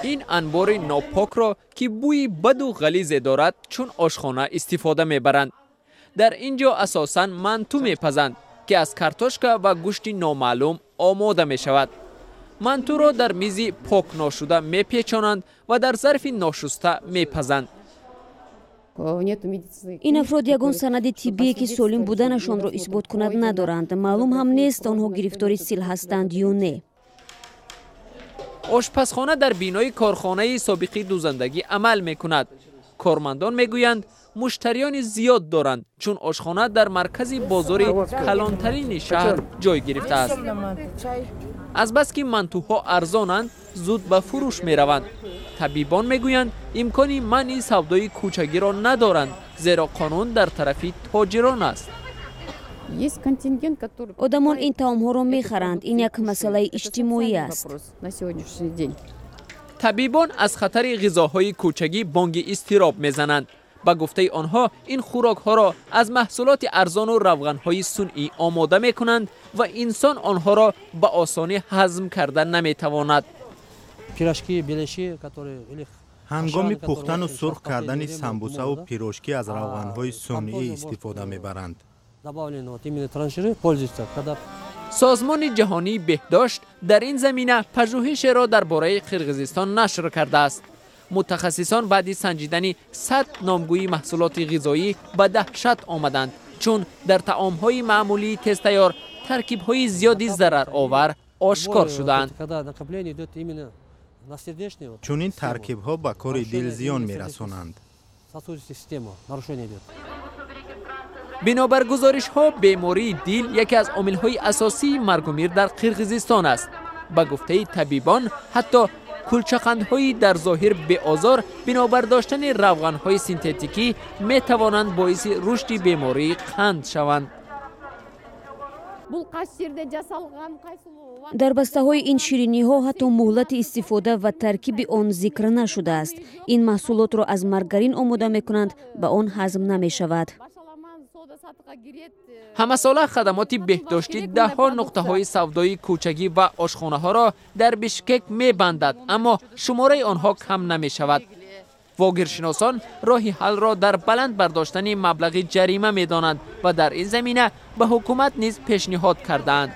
Ин анбори нопокро, ки бӯи баду ғализе дорад, чун ошхона истифода мебаранд. Дар ин ҷо асосан манту мепазанд, ки аз картошка ва гӯшти номаълум омода мешавад. Мантуро дар мизи пок ношуда мепечонанд ва дар зарфи ношуста мепазанд. Ин афрод ягон санади тиббие, ки солим буданашонро исбот кунад, надоранд. Маълум ҳам нест, онҳо гирифтори сил ҳастанд ё не. Ошпазхона дар бинои корхонаи собиқи дӯзандагӣ амал мекунад. Кормандон мегӯянд, муштариёни зиёд доранд, чун ошхона дар маркази бозори калонтарини шаҳр ҷой гирифтааст. Азбаски мантуҳо арзонанд, зуд ба фурӯш мераванд. Табибон мегӯянд, имкони манъи савдои кӯчагиро надоранд, зеро қонун дар тарафи тоҷирон аст. Одамон ин таомҳоро мехаранд. Ин як масъалаи иҷтимоӣ аст. Табибон аз хатари ғизоҳои кӯчагӣ бонги изтироб мезананд. Ба гуфтаи онҳо, ин хӯрокҳоро аз маҳсулоти арзону равғанҳои сунъӣ омода мекунанд ва инсон онҳоро ба осонӣ ҳазм карда наметавонад. Ҳангоми пухтану сурх кардани самбусаву пирожки аз равғанҳои сунъӣ истифода мебаранд. Созмони Ҷаҳонии Беҳдошт дар ин замина пажӯҳишеро дар бораи Қирғизистон нашр кардааст. Мутахассисон баъди санҷидани 100 номгӯи маҳсулоти ғизоӣ ба даҳшат омаданд, чун дар таомҳои маъмулии тезтайёр таркибҳои зиёди зараровар ошкор шудаанд. Чунин таркибҳо ба кори дил зиён мерасонанд. Бинобар гузоришҳо, бемории дил яке аз омилҳои асосии маргумир дар Қирғизистон аст. Ба гуфтаи табибон, ҳатто кулчақандҳои дар зоҳир беозор бинобар доштани равғанҳои синтетикӣ метавонанд боиси рушди бемории қанд шаванд. Бул кайсы жерде жасалган, кайсы Дар бастаҳои ин шириниҳо ҳатто муҳлати истифода ва таркиби он зикр нашудааст. Ин маҳсулотро аз маргарин омода мекунанд, ба он ҳазм намешавад. Ҳамасола хадамоти беҳдоштӣ даҳҳо нуқтаҳои савдои кӯчагӣ ва ошхонаҳоро дар Бишкек мебандад, аммо шумораи онҳо кам намешавад. Вогиршиносон роҳи ҳаллро дар баланд бардоштани маблағи ҷарима медонанд ва дар ин замина ба ҳукумат низ пешниҳод кардаанд.